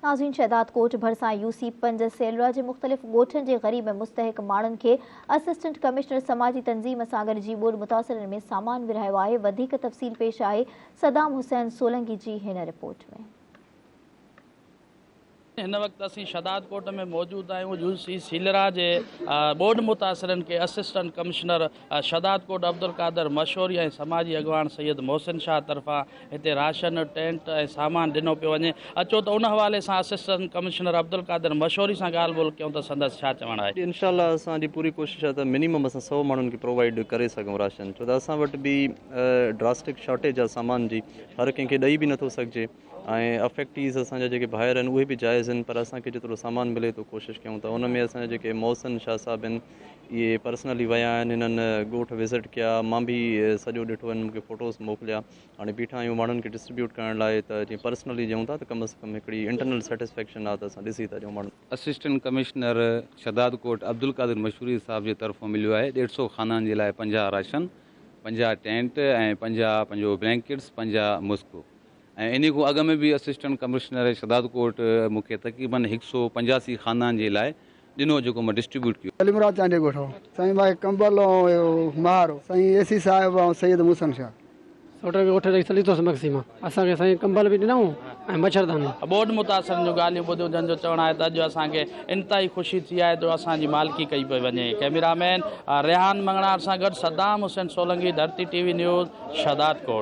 ناظرين شهدادڪوٽ ڀرسان يو سي پنج سيلرا جي مختلف ڳوٺن جي غريب ۽ مستحق ماڻهن کي اسسٽنٽ ڪمشنر سماجي تنظيم سان گڏجي ٻوڏ متاثرن ۾ سامان ورهايو آهي وڌيڪ تفصيل پيش آهي صدام حسين سولنگي جي هن رپورٽ ۾. هن وقت اسين شهدادڪوٽ ۾ موجود آهيون يو سي سيلرا جي ٻوڏ متاثرن کي اسسٽنٽ ڪمشنر شهدادڪوٽ عبدالقادر مشوري ۽ سماجي اڳواڻ سيد محسن شاهه طرفان هتي راشن، ٽينٽ ۽ سامان ڏنو پيو وڃي. اچو ته ان حوالي سان اسسٽنٽ ڪمشنر عبدالقادر مشوري سان ڳالهه ٻولهه ڪيون ته سندس ڇا چوڻ آهي. انشاء الله اسان جي پوري ڪوشش آهي ته منيمم اسان سئو ماڻهن کي پرووائيڊ ڪري سگهون راشن ڇو ته اسان وٽ به ڊراسٽڪ شارٽيج آهي سامان جي هر ڪنهن کي ڏئي به نٿو سگهجي ۽ افيڪٽيز اسان جا جيڪي ڀائر آهن اهي به جائز آهن پر اسان کي جيترو سامان ملي ٿو ڪوشش ڪيون ٿا ان ۾ اسان جا جيڪي محسن شاهه صاحب آهن اهي پرسنلي ويا آهن هنن ڳوٺ وزٽ ڪيا مان به سڄو ڏٺو هن مون کي فوٽوز موڪليا هاڻي بيٺا آهيون ماڻهن کي ڊسٽريبيوٽ ڪرڻ لاء ته جيئن پرسنلي ڏيون ٿا ته ڪم از ڪم هڪڙي انٽرنل سيٽسفيڪشن آهي ته اسان ڏسي ٿا ڏيون ماڻهن. اسسٽنٽ ڪمشنر شھدادڪوٽ عبدالقادر مشوري صاحب جي طرفون مليو آهي ڏيڍ سئو خاندان جي لاء 50 راشن، 50 ٽينٽ ۽ 50 پنهنجو بلينڪيٽس، 50 مسڪ ۽ انهي کان اڳ ۾ به اسسٽنٽ ڪمشنر شھدادڪوٽ مون کي تقريبن هڪ سئو پنجاسي خاندان جي لاء ڏنو جيڪو مان ڊسٽريبيوٽ ڪيو. علي مراد چانڊيو ڳوٺ هو. سائين مان کي ڪمبل ۽ اهو مهارو. سائين اي سي صاحب ۽ سيد موسن شاهه. سوٽ کي ڳوٺ رئيس علي دوست مگسي مان اسان کي سائين ڪمبل به ڏنائون ۽ مڇرداني. ٻوڏ متاثرن جون ڳالهيون ٻڌيون جن جو چوڻ آهي ته اڄ اسان کي انتهائي خوشي ٿي آهي جو اسان جي مالڪي ڪئي پئي وڃي. ڪئميرا مين ريحان مڱڻهار سان گڏ Saddam Hussain Solangi, Dharti T V news, Shahdadkot.